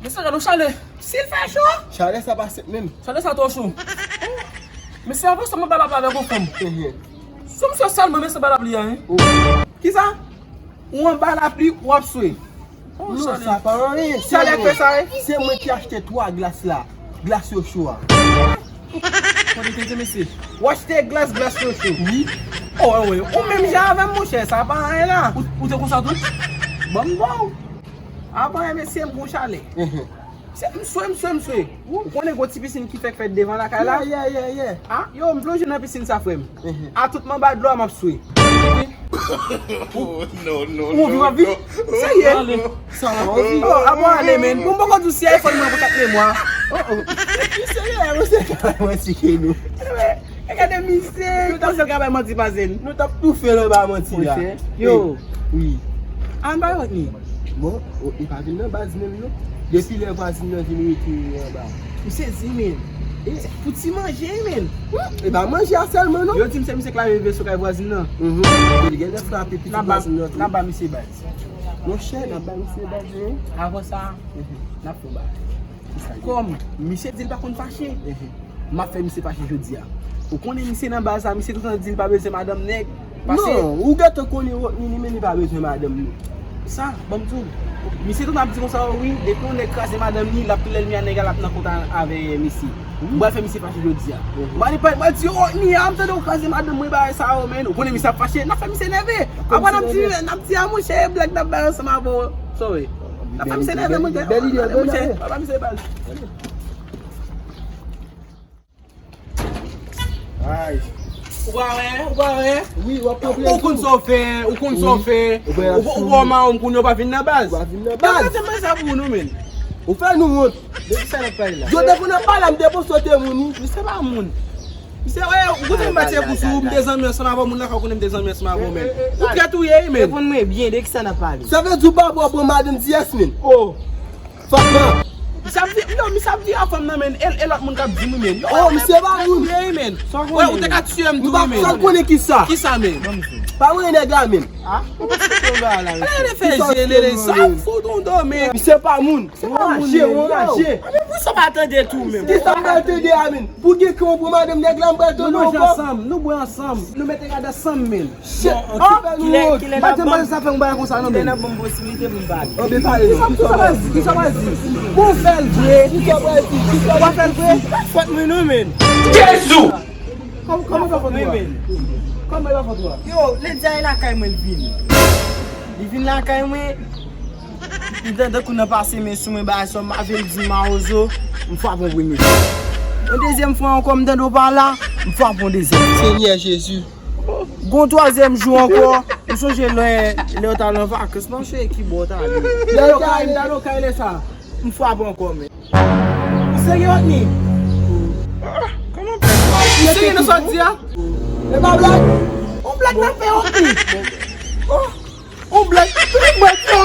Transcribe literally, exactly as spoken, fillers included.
Mesye, gade yon chalè. Si l fè cho. Chalè sa pa senp menm. Chalè sa twò cho. Mesye, avan sa mwen pa la pale avèk yon fanm. Mhm. Sou misye sèlman, mesye, pa la pli a, hein. Oh. Kisa? Ou anba lapli, w ap swe. Oh, non, chalè. Sa pa anyen. Chalè k fè sa, wi. Se mwen ki achte twa glas la. Glas yo cho a. Kote tete, mesye? W achte glas, glas yo cho. Wi. Oh, wi, wi. Ou menm jan avè m, monchè, sa pa anyen la. Ou, ou te konsa tou? Bon, bon. Avan, mesye, m gon chalè. Mhm. Se, m swe, m swe, m swe. Ou konnen gwo ti pisin ki fèk fèt devan lakay la? Yeah, yeah, yeah, yeah. Ah, yo, m plonje nan pisin sa, frè m. Mhm. A tout m anba dlo a, m ap swe. Oh, no, no, ou anvi, w ap viv? Serye? Ale. Sa w anvi? Oh, a bon, ale, men. Bon, m poko di w si iPhone mwen pou kat memwa. Oh, oh. Serye, mwen se ka mwen tike nou. E gade misye. Nou t ap fè l ka bay manti pase n. Nou t ap tou fè l anba manti la. Monchè. Yo. Wi. Ann bay Rodney. Bon, o, e pa vin nan baz menm non. Depi lè vwazin nan vin rete anba. M sezi, men. E pou ti manje, men. E pa manje a sèlman non. Yo di m se misye k lave veso kay vwazin nan. Mhm. Li genlè frape pitit vwazin nan tou. N ap ba misye baz. Monchè, n ap ba misye baz, wi. Avan sa, n ap fè yon bagay. Kòm misye di l pa konn fache, m ap fè misye fache jodi a. Ou konnen misye nan baz la, misye toutan di l pa bezwen madanm nèg. Pase. Non, ou gentan konnen Rodney li menm li pa bezwen madanm li. Sa, ban m di w. Misye toutan ap di konsa, wi, depi yon nèg kraze madanm li, l ap tou lè l mi a nèg la, l ap nan kontak avè misye. M pral fè misye fache jodi a. M pral, m pral di yo, Rodney a, m tande w kraze madanm mwen, bagay sa yo, men. Ou konnen misye ap fache, n ap fè misye nève. Apre n ap di, n ap di, a monchè, e blag n ap bay ansanm avè w. Sorry. N ap fè misye nève, monchè. Bèl ide, bèl ide. Papa misye bal. Ay. Ou pa wè, ou pa wè. Wi, w ap konprann. Ou konn sa w fè, ou konn sa w fè. Ou pa wè, ou pa wè, mawon kounye a pa vin nan baz. Ou pa vin nan baz. Yo, gade mwen sa pou nou, men. Ou fè nou wont. De ki sa n ap pale la? Yo te konn ap pale, m te panse w te moun, wi. Misye pa moun. Misye, wè, ou konnen m pati pou sou, m te zanmi ansanm avè w, moun la ka konnen m te zanmi ansanm avè w, men. Ou trèt ou ye, wi, men. Reponn mwen byen, de ki sa n ap pale? Sa vle di w pa pran madanm D S, men. Oh. Fòk nan. Misye ap di, yo, misye ap di a fanm nan, men. E, e lòt moun k ap di m, wi, men. Yo, oh, misye pa moun. Wè, ou te ka tiye m tou, wi, men. Sa w konnen ki sa? Ki sa, men? Pa mwen nèg la, men. Ah, ou pa sou konba la, mesye. Ala fè jene, sa fout ou dòmi. Misye pa moun. Se pa moun, raje, men, yon raje. Anben, pou sa w pa tande tou, men. Ki sa m pral tande a, men? Pou gen kè w pran madanm nèg la, m pral tande w ankò. Nou manje ansanm, nou bwè ansanm, nou mete rad ansanm, men. Shit. Bon, ah, kilè, kilè n ap ban m, sa fè m bay konsa, non, men. Kilè n ap ban m posiblite pou m pale. Anben, pale non. Ki sa, ki sa w pral di? Ki sa w pral di? Bon, fè l vre. Ki sa w pral di? Ki sa w pral di? Fè l vre. Fòt mwen, non, men. Jezi! Kòman, kòman sa fè twa? Kòman sa fè twa? Yo, Ledia e lakay mwen l vin. Li vin lakay mwen. Li tankou nan pase men sou mwen, bagay sa m ap vin di mawozo, m frape yon premye fwa. Yon dezyèm fwa ankò, m tande w pa la, m frape yon dezyèm fwa. Senyè Jezi. Gon twazyèm jou ankò, m sonje lè, lè w t al an vakans, m sonje ki bò w t ale. Lè w t ale, lè w t ale sa. M frape ankò, men. Ou serye, Rodney? Ah, kòman blag sa? Ou serye nan sa w di a? E pa blag. On blag n ap fè, Rodney. Oh, on blag. Tout blag sa.